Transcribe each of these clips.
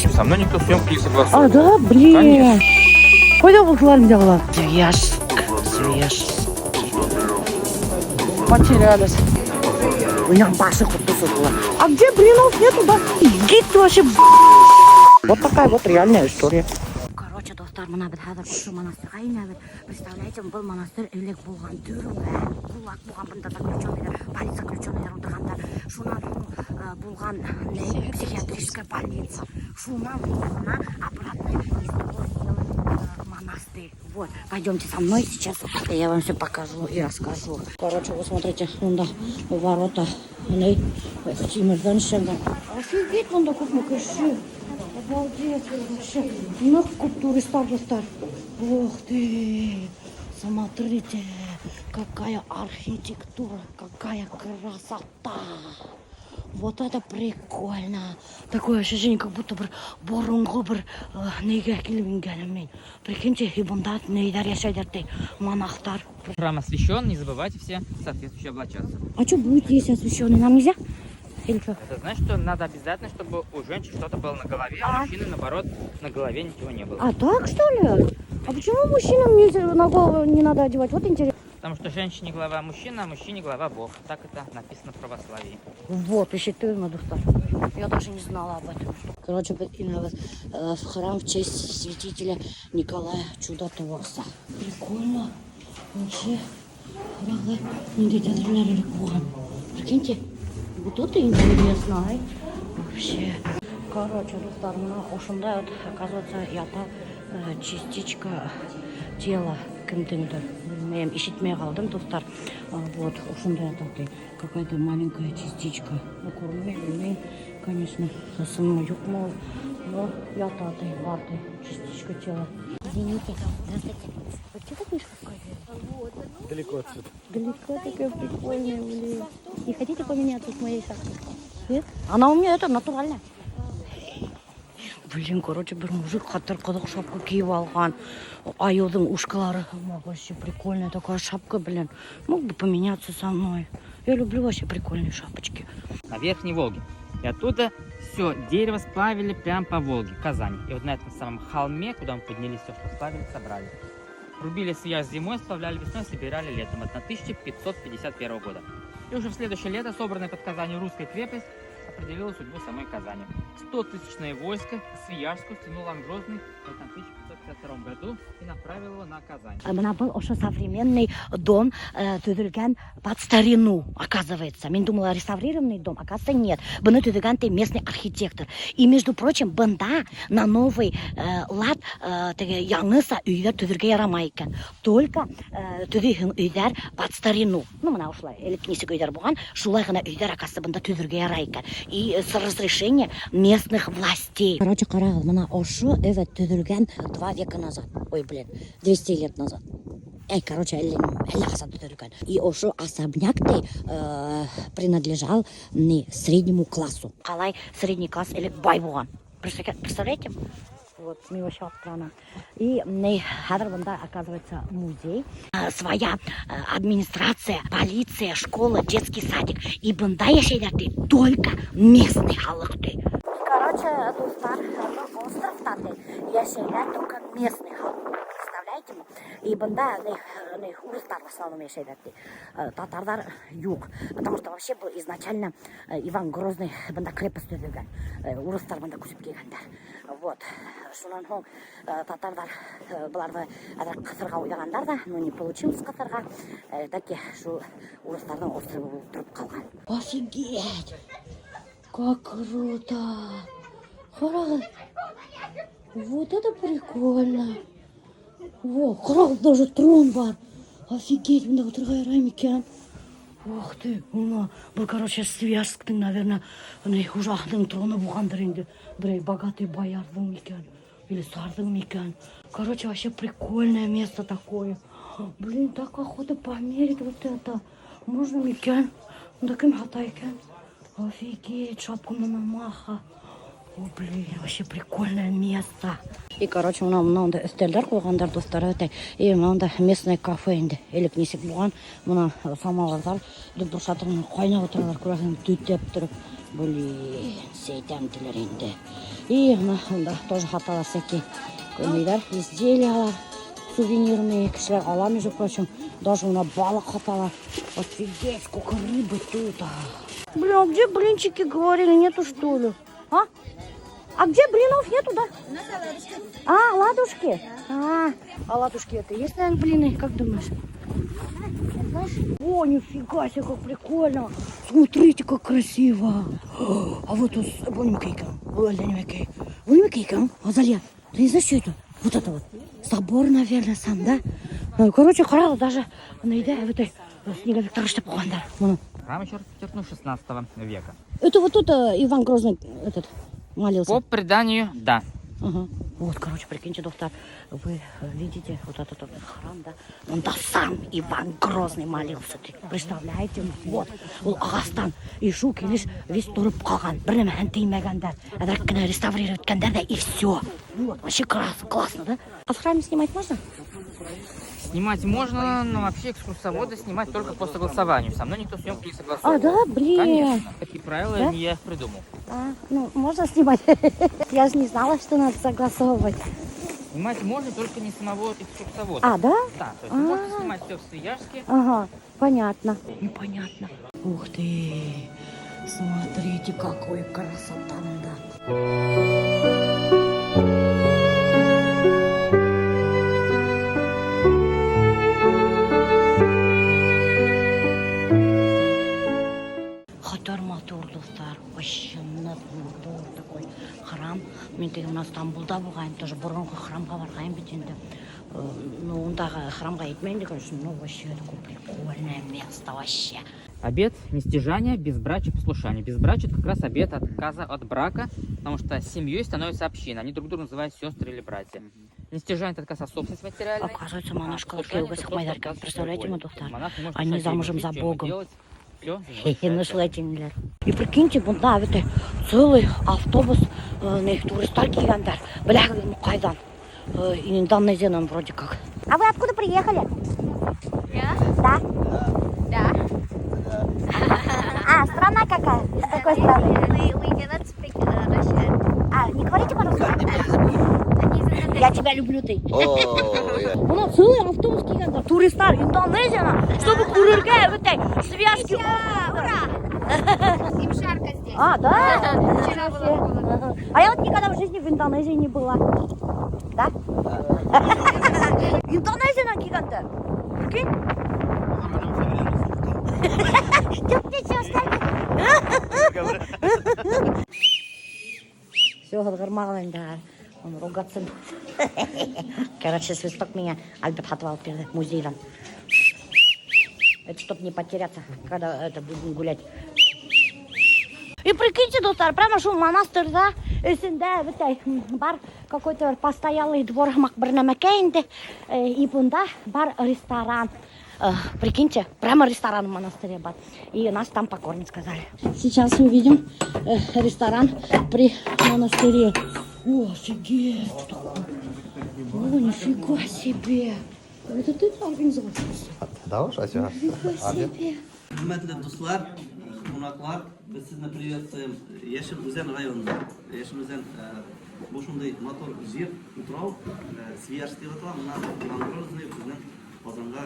Со мной никто съемки не согласовывал. А, да? Блин. Конечно. Ҡайҙа булдылар инде улар? Свияжск, Свияжский. Потерялись. У них башы ҡотосоҙ. А где блинов нету, да? Гид вообще. Вот такая вот реальная история. Короче, дуҫтар, бына беҙ хәҙер ошо монастырға инәбеҙ. Представляете, был монастырь элек булған төрмә, ГУЛАГ булған, бында заключенныйҙар, политзаключенныйҙар ултырғандар. Шунан һуң булған ни, психиатрическая больница. Шунан һуң бына обратно из того сделали монастырь. Вот, пойдемте со мной сейчас, я вам все покажу и расскажу. Короче, вы смотрите, бында ворота, ни, тимерҙән эшләнгән. Офигеть, бында күпме кеше. Обалдеть, вообще. Ныҡ күп туристар, дуҫтар. Ух ты, смотрите, какая архитектура, какая красота. Вот это прикольно. Такое ощущение, как будто бер боронғо бер нигә килеп ингәнмен мин. Прикиньте, и бында ниҙәр йәшәйҙәр ти, монахтар. Храм освящен, не забывайте все соответствующе облачаться. А что будет, если освященный? Нам нельзя? Или что? Это значит, что надо обязательно, чтобы у женщин что-то было на голове, а у мужчины, наоборот, на голове ничего не было. А так, что ли? А почему мужчинам нельзя, на голову не надо одевать? Вот интересно. Потому что женщине глава мужчина, а мужчине глава Бог. Так это написано в православии. Вот, еще ты дуҫтар. Я даже не знала об этом. Короче, инәбеҙ в храм в честь святителя Николая Чудотворца. Прикольно. Вообще, ҡарағыҙ, ниндәй тәҙрәләр элек булған. Прикиньте, вот это интересно, ай. Вообще. Короче, дуҫтар, бына ошондай вот, оказывается, ята частичка тела кемдеңдер. Белмәйем, ишетмәй ҡалдым, дуҫтар. Вот, ошондай ята ти. Какая-то маленькая частичка. Ну, күренмәй, белмәйем, конечно, ысынмы, юҡмы ул. Но ята ти, бар ти, частичка тела. Извините, здравствуйте. Вы где книжку сказали? Далеко отсюда. Далеко, такая прикольная, блин. Не хотите поменяться с моей шапкой? Нет? Она у меня это натуральная. Блин, короче, бер мужик хәтәр ҡыҙыҡ шапка кейеп алған. Айыуҙың ушкалары. Вообще прикольная такая шапка, блин. Мог бы поменяться со мной. Я люблю вообще прикольные шапочки. На Верхней Волге. И оттуда все дерево сплавили прямо по Волге, в Казани. И вот на этом самом холме, куда мы поднялись, все, что сплавили, собрали. Рубили Свияжск зимой, сплавляли весной, собирали летом 1551 года. И уже в следующее лето собранная под Казанью русская крепость определила судьбу самой Казани. 100-тысячное войско к Свияжску стянул Иван Грозный в 1552 году и направил его на Казань. Бына был ошо современный дом төҙөлгән под старину, оказывается. Мин думала, реставрированный дом, оказывается, нет. Быны төҙөгән ти местный архитектор. И, между прочим, бында на новый лад теге яңыса өйҙәр төҙөргә ярамай икән. Только төҙөйһөң өйҙәр под старину. Ну, бына ошолай, элек нисек өйҙәр булған, шулай ғына өйҙәр, оказывается, бында төҙөргә ярай икән. И с разрешения местных властей. Короче, ҡарағыҙ, бына ошо эвет төҙөлгән 2 века назад. Ой, блин, 200 лет назад. Эй, короче, әллә ҡасан төҙөлгән. И ошо особняк ти принадлежал не среднему классу. Ҡалай средний класс элек бай булған. Представляете? Вот, мин вообще аптырана. И не, хәҙер бында, оказывается, музей. Своя администрация, полиция, школа, детский садик. И бында йәшәйҙәр ти только местный халыҡ ти. Короче, дуҫтар, был островта ти йәшәйҙәр только местный халыҡ. Представляете? И бында ни, урыҫтар в основном йәшәйҙәр ти. Татарҙар юҡ. Потому что вообще был изначально Иван Грозный бында крепость төҙөгән. Урыҫтар бында күсеп килгәндәр. Вот. Шунан һуң татарҙар быларҙы әҙерәк ҡыҫырға уйлағандар ҙа, но не получилось ҡыҫырға. Таки шул урыҫтарҙың островы булып тороп ҡалған. Офигеть! Как круто! Ҡарағыҙ! Вот это прикольно! Во, ҡарағыҙ, даже трон бар. Офигеть, бында ултырырға ярай микән? Ух ты, бына, был, короче, Свияжсктың, наверное, ни, хужаһының троны булғандыр инде. Берәй богатый боярҙың микән? Или царҙың микән? Короче, вообще прикольное место такое. Блин, так охота померить вот это. Можно микән? Бында кем һата икән? Офигеть, шапка Мономаха. О, блин, вообще прикольное место. И, короче, бына мынандай өҫтәлдәр ҡуйғандар, дуҫтар, үтә. И мынандай местный кафе инде. Элек нисек булған, бына самоварҙар дөп шатырын ҡайнап ултыралар, күрәһең, төтәп тороп. Блин, сәй тәмлелер инде. И бына унда тоже һаталар всякие нимәләр, изделиялар, сувенирные. Кешеләр ала, между прочим. Даже бына балыҡ һаталар. Офигеть, сколько рыбы тут. Блин, а где блинчики говорили, нету, что ли? А? А где блинов нету, да? А, ладушки? А ладушки это есть, наверное, блины, как думаешь? Знаешь? О, нифига себе, как прикольно. Смотрите, как красиво. А вот тут, был нимәкәй икән? Азалия, ты не знаешь, что это? Вот это вот. Собор, наверное, сам, да? Ну, короче, ҡарағыҙ, даже ниҙә, вот снеговиктар эшләп ҡуйғандар. Быны. Храм еще архитектуру 16 века. Это вот тут Иван Грозный этот молился. По преданию, да. Ага. Вот, короче, прикиньте, дуҫтар, вы видите вот этот вот храм, да? Он да сам Иван Грозный молился, ты представляете? Вот, ул ағастан и шул килеш весь тороп ҡалған, бер нәмәһен теймәгәндәр, әҙерәк кенә реставрировать иткәндәр ҙә, и все. Вот, вообще классно, да? А в храме снимать можно? Снимать можно, но вообще экскурсоводы снимать только по согласованию. Со мной никто съемку не согласовывал. А, да? Блин. Конечно. Такие правила Да? не я их придумал. А, ну, можно снимать? Я же не знала, что надо согласовывать. Снимать можно, только не самого экскурсовода. А, да? Да, то есть вы можете А. снимать все в Свияжске. Ага, понятно. Непонятно. Ух ты, смотрите, какой красота, да. Хәтәр матур, дуҫтар. Вообще ныҡ матур такой храм. Мин теге бына Стамбулда булғайным, тоже боронғо храмға барғайным бит инде. Ну, ундағы храмға етмәйем, конечно, но вообще такое прикольное место вообще. Обет нестяжания, безбрачия, послушания. Безбрачие – это как раз обет отказа от брака, потому что семьей становится община. Они друг друга называют сестры или братья. Нестяжание – это отказ от собственности материальной. Оказывается, А монашкалар послушание кейәүгә – это сыҡмайҙар просто икән. отказ от Представляете, воли. мы, дуҫтар? Монах не может Они решать, что ему замужем жить, за что ему Богом. делать. Всё, Ну, шулай тинеләр. И прикиньте, бында бит целый автобус ни туристар килгәндәр. Беләһегеҙме ҡайҙан? Индонезиянан вроде как. А вы откуда приехали? Я? Да. Да. А, страна какая? Из какой страны? We cannot speak Russian. А, не говорите по-русски? Они из Индонезии. Я тебя люблю, ты. О, я. Бына целый автобус килгәндәр. Туристар Индонезиянан, чтобы күрергә бөтә Свияжский. Ура! Им жарко здесь. А, да? Вчера было холодно. Ага. А я вот никогда в жизни в Индонезии не была. Да? Индонезиянан килгәндәр. Прикинь? Юҡ, ничего, оставь. Все, һыҙғырмағыҙ инде. Он ругаться будет. Короче, свисток меня Альберт һатып алып бирҙе музейҙан. Это чтоб не потеряться, когда это будем гулять. И прикиньте, дуҫтар, прямо шул монастырҙа эсендә бөтә бар какой-то постоялый двор һымаҡ бер нәмәкәй инде. И бында бар ресторан. Прикиньте, прямо ресторан в монастыре бар. И нас там покормят, сказали. Сейчас увидим ресторан при монастыре. О, офигеть, что такое? О, нифига себе. Это ты организовал? Да уж, а Нифига себе. Хөрмәтле дуҫлар, ҡунаҡлар, беҙ һеҙҙе приветствуем Йәшел Үҙән районында. Йәшел Үҙән был шундай матур ер, утрау, Свияжск тип атала. Бына Иван Грозный беҙҙең Ҡазанға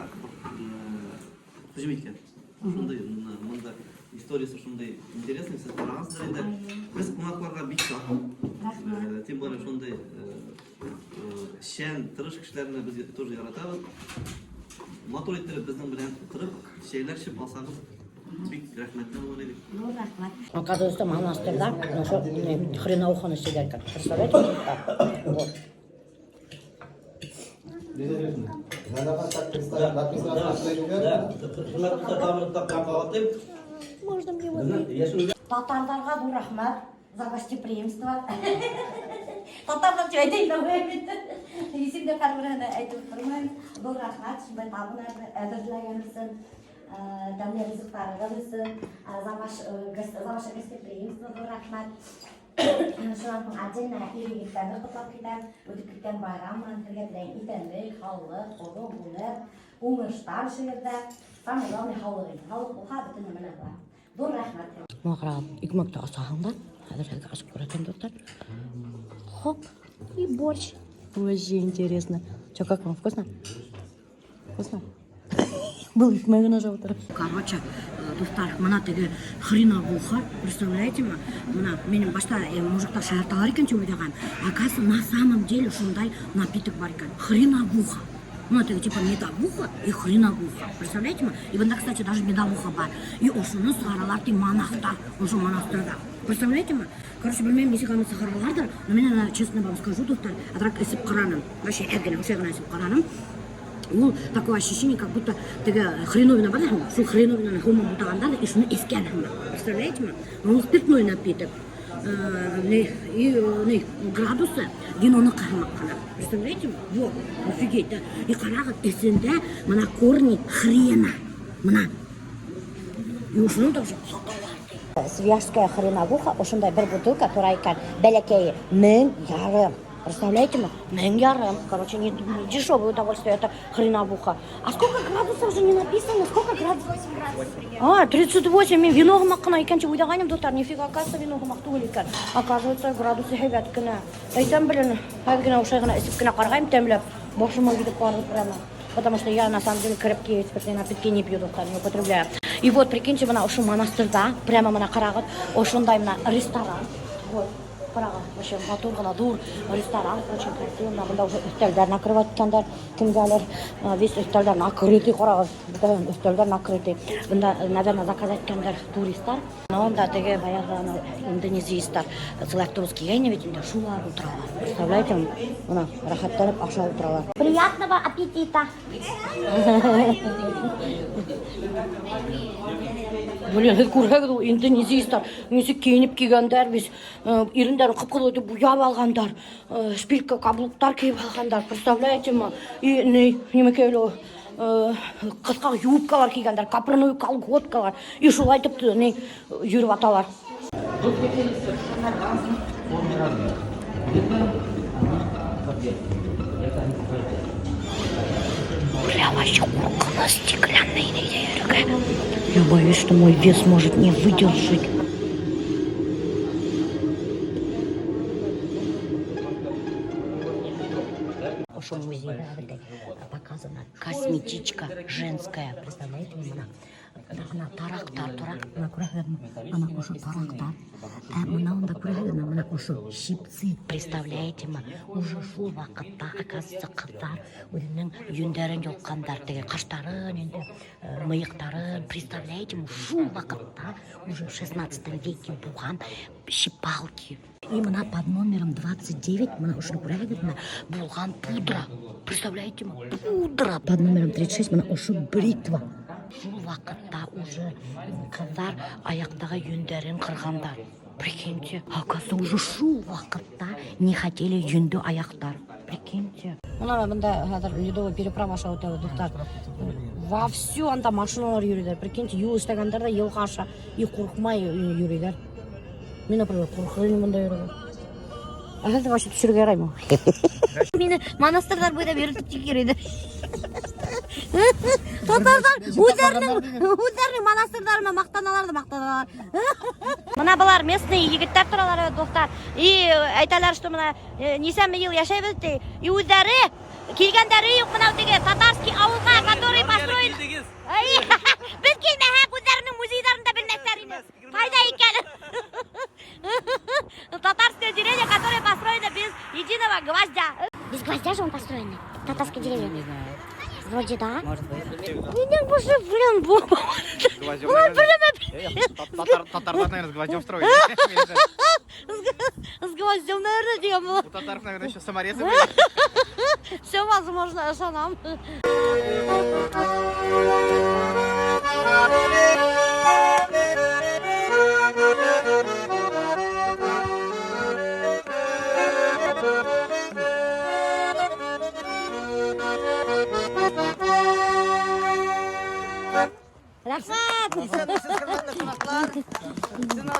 һөжүм иткән. Шундай бында историяһы шундай интересный, һеҙ ҡарағанһығыҙ инде. Беҙ ҡунаҡларға бик шат. Тем более шундай эшсән, тырыш кешеләрҙе беҙ тоже яратабыҙ. Матур иттереп беҙҙең менән ултырып, сәйләр эсеп алһағыҙ, бик рәхмәтле булыр инек. Ну, рәхмәт. Оказывается, монастырҙа ну, что, не, хреновуханы сидят, как. Представляете? Вот. Вот. Надо вас так представить, Да, Можно мне вот Татарҙарға ҙур рәхмәт за гостеприимство. Татарҙар тип әйтәйем дә Исемде һәр береһенә әйтеп тормайым. Ҙур рәхмәт, шундай табын әҙерләгән өсөн, тәмле ризыҡтарығыҙ өсөн, за ваше гостеприимство ҙур рәхмәт. Шунан һуң отдельно ир-егеттәрҙе ҡотлап китәм. Үтеп киткән байрам менән һеҙгә теләйем иҫәнлек, һаулыҡ, оҙон ғүмер, уңыштар эшегеҙҙә. Самое главное һаулыҡ инде. Һаулыҡ булһа, бөтөн нәмә лә була. Ҙур рәхмәт. Бына ҡарағыҙ, икмәкте асаһың да, хәҙер һеҙгә асып күрһәтәм, дуҫтар. Хоп, и борщ. Вообще интересно. Че, как вам, вкусно? Вкусно? Был икмәген ашап ултыра. Короче, дуҫтар, бына теге хреновуха, представляете ме? Бына минең башта мужиктар шаярталар икән тип уйлағам. Оказывается, на самом деле шундай напиток бар икән. Хреновуха. Ну, это типа медовуха и хреновуха. Представляете ме? И бында, кстати, даже медовуха бар. И ошоно сығаралар ти монахтар, ошо монастырҙа. Представляете ме? Короче, белмәйем, нисек аны сығараларҙыр, но мин ана, честно вам скажу, дуҫтар, аҙыраҡ эсеп ҡараным. Вообще, әҙ генә, ошо ғына эсеп ҡараным. Ул такое ощущение, как будто теге хреновина бар ҙа, шул хреновинаны һыу менән бутағандар ҙа, и шуны эскән һымаҡ. Представляете ме? Он спиртной напиток. И градусы виноныҡы һымаҡ ҡына. Представляете ме? Вот, офигеть, да. И ҡарағыҙ, эсендә бына корни хрена. Бына. И ошоно тоже һаталар ти. Свияжская хреновуха, ошондай бер бутылка тора икән. Бәләкәйе 1500. Представляете ме? 1500. Короче, не дешевое удовольствие, это хреновуха. А сколько градусов же не написано? Сколько градусов? 8 градусов примерно. А, 38. Мин вино һымаҡ ҡына икән тип уйлағайным, дуҫтар. Нифига, оказывается, вино һымаҡ түгел икән. Оказывается, градусы һәйбәт кенә. Әйтәм белән, хәҙер генә ошай ғына эсеп кенә ҡарағайым тәмләп. Башыма китеп барҙы прямо. Потому что я, на самом деле, крепкие спиртные напитки не пью, дуҫтар, не употребляю. И вот, прикиньте, бына ошо монастырҙа, прямо бына ҡарағыҙ, ошондай бына ресторан. Вот, ҡарағыҙ, вообще матур ғына ҙур ресторан, очень красиво. Бына бында уже өҫтәлдәр накрывать иткәндәр, кемгәлер. Весь өҫтәлдәр накрытый, ҡарағыҙ, бөтә өҫтәлдәр накрытый. Бында, наверное, заказать иткәндәр туристар. Бына унда теге баяғы анау индонезиецтар целый автобус килгәйне бит инде, шулар ултыралар. Представляете, бына рәхәтләнеп ашап ултыралар. Приятного аппетита! Блин, һеҙ күрһәгеҙ ул индонезиецтар нисек кейенеп килгәндәр, бит ирендәрен ҡып-ҡыҙыл итеп буяп алғандар, шпилька, каблуктар кейеп алғандар, представляете ме? И ни, нимәкәй әле ул, ҡыҫҡа юбкалар кейгәндәр, капроновый колготкалар, и шулай итеп ни йөрөп аталар. Тут хотели совершенно разных форм и размеров. Где-то они победили, где-то они победили. Бля, вообще ҡурҡыныс стеклянный йөрөргә. Я боюсь, что мой вес может не выдержать. Ошо музейҙа бында показана косметичка женская. Представляете, бына бына тараҡтар тора. Бына күрәһегеҙме? Бына ошо тараҡтар. Ә бына унда күрәһегеҙме? Бына ошо щипцы. Представляете ме? Уже шул ваҡытта, оказывается, ҡыҙҙар үҙенең йөндәрен йолҡҡандар, теге ҡаштарын инде, мыйыҡтарын. Представляете ме? Шул ваҡытта уже в 16 веке булған щипалки. И бына под номером 29, бына ошоно күрәһегеҙме? Булған пудра. Представляете ме? Пудра. Под номером 36, бына ошо бритва. Шул ваҡытта уже ҡыҙҙар аяҡтағы йөндәрен ҡырғандар. Прикиньте, оказывается, уже шул ваҡытта не хотели йөндө аяҡтар. Прикиньте. Бына бында хәҙер ледовый переправа аша үтәбеҙ, дуҫтар. Вовсю анда машиналар йөрөйҙәр. Прикиньте, юл эшләгәндәр ҙә йылға аша и ҡурҡмай йөрөйҙәр. Мин, например, ҡурҡыр инем бында йөрөргә. Ә һеҙҙе вообще төшөрөргә яраймы? Мине монастырҙар буйлап йөрөтөп йөрөйҙәр. Татарҙар үҙҙәренең монастырҙары менән маҡтаналар ҙа маҡтаналар. Бына былар местный егеттәр торалар, дуҫтар. И әйтәләр, что бына нисәмә йыл йәшәйбеҙ ти. И үҙҙәре килгәндәре юҡ бынау теге татарский ауылға, который построен. Ай, беҙ килмәһәк, үҙҙәренең музейҙарын да белмәҫтәр ине. Ҡайҙа икән? Татарская деревня, которая построена без единого гвоздя. Без гвоздя же он построен? Татарская деревня. Не знаю. Вроде да. Может быть. Минең боже, блин, бу. Гвоздем, наверное. Татарлар, наверное, с гвоздем строили. С гвоздем, наверное, тигән була. У татаров, наверное, еще саморезы были. Все возможно, ышанам. Рәхмәт!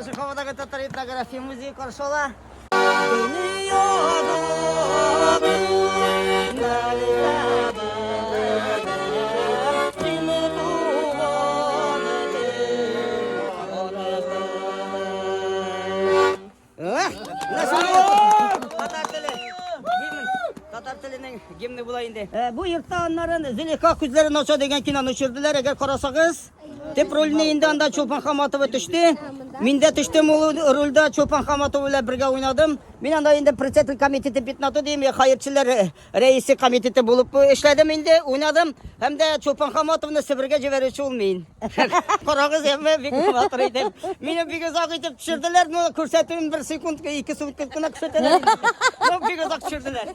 Жуховадағы татар этнография музейы ҡаршыла. Гимны була инде. Бу йортта аннары Зөләйха күҙҙәрен аса дигән киноны төшөрҙөләр. Әгәр ҡараһағыҙ, төп ролне инде анда Чулпан Хаматова төштө. Мин дә төштөм ул ролдә, Чулпан Хаматова белән бергә уйнадым. Мин анда инде председатель комитеты пятнаты тием, хәйерселәр рәисе комитеты булып эшләдем инде, уйнадым. Һәм дә Чулпан Хаматованы Себергә ебәрүсе ул мин. Ҡарағыҙ, әммә бик матур итеп. Мине бик оҙаҡ итеп төшөрҙөләр, но күрһәтеүен бер секунд, 2 секунд ҡына күрһәтәләр. Но бик оҙаҡ төшөрҙөләр.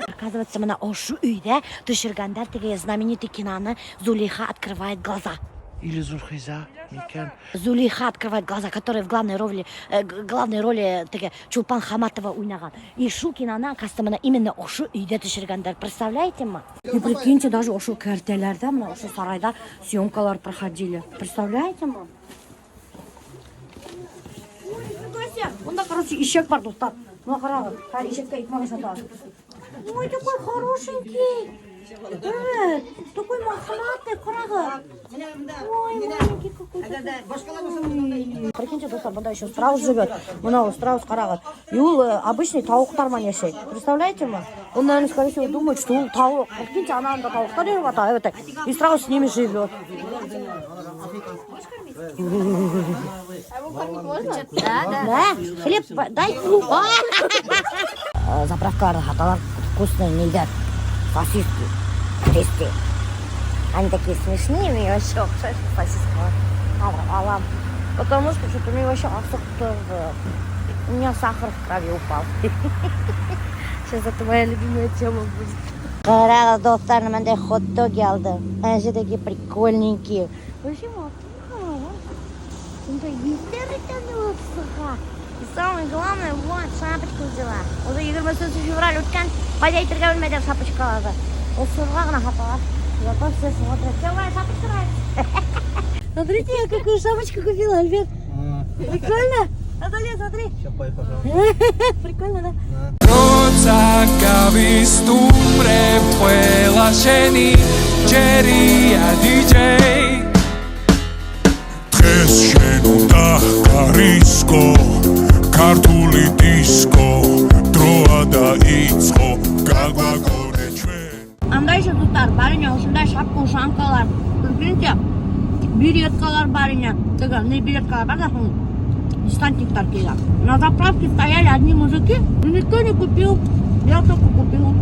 Оказывается, бына ошо өйҙә төшөргәндәр теге знаменитый киноны «Зулейха открывает глаза». Или Зулхиза микән? «Зулейха открывает глаза», который в главной роли теге Чулпан Хаматова уйнаған. И шул киноны, оказывается, бына именно ошо өйҙә төшөргәндәр. Представляете ме? И прикиньте, даже ошо кәртәләрҙә, бына ошо һарайҙа съемкалар проходили. Представляете ме? Ой, нифига себе. Унда, короче, ишәк бар, дуҫтар. Бына ҡарағыҙ, хәҙер ишәккә икмәк ашаталар. Ой, такой хорошенький. Такой мохнатый, ҡарағыҙ. Ой, маленький какой-то. Прикиньте, дуҫтар, бында еще страус живет. Бына ул страус, ҡарағыҙ. И ул обычный тауыҡтар менән йәшәй. Представляете ме? Он, наверное, скорее всего, думает, что ул тауыҡ. Прикиньте, ана унда тауыҡтар йөрөп ята, это. И страус с ними живет. Да, да. Да? Хлеб дай. Заправкаларҙа һаталар вкусные ниҙәр. Сосиски. Тесте. Они такие смешные, мне вообще оҡшай сосискалар. Алам. Потому что что-то мне вообще асыҡтырҙы. У меня сахар в крови упал. Сейчас это моя любимая тема будет. Ҡарағыҙ, дуҫтар, бындай хот-доги алдым. Вообще такие прикольненькие. Вообще матур. Унда еҫтәре сыға. И самое главное, вот, шапочку взяла. Уже 24 февраль үткән, ҡайҙа әйтергә белмәйҙәр шапочкаларҙы. Осорға ғына һаталар. Зато все смотрят. Тебе моя шапочка нравится? Смотрите, я какую шапочку купила, Альберт. Прикольно? Азалия, смотри. Прикольно, да? როცა გავისტუმრებ ყველა შენი ჯერია დიჯეი. დღეს შენ უნდა გარისკო ქართული დისკო დროა დაიწყო გაგვაგონე ჩვენ. Анда еще дуҫтар, бар ине ошондай шапка-ушанкалар. Прикиньте, береткалар бар ине. Теге, не береткалар бар да, десантниктар кейгән. На заправке стояли одни мужики, и никто не купил. Я только купила.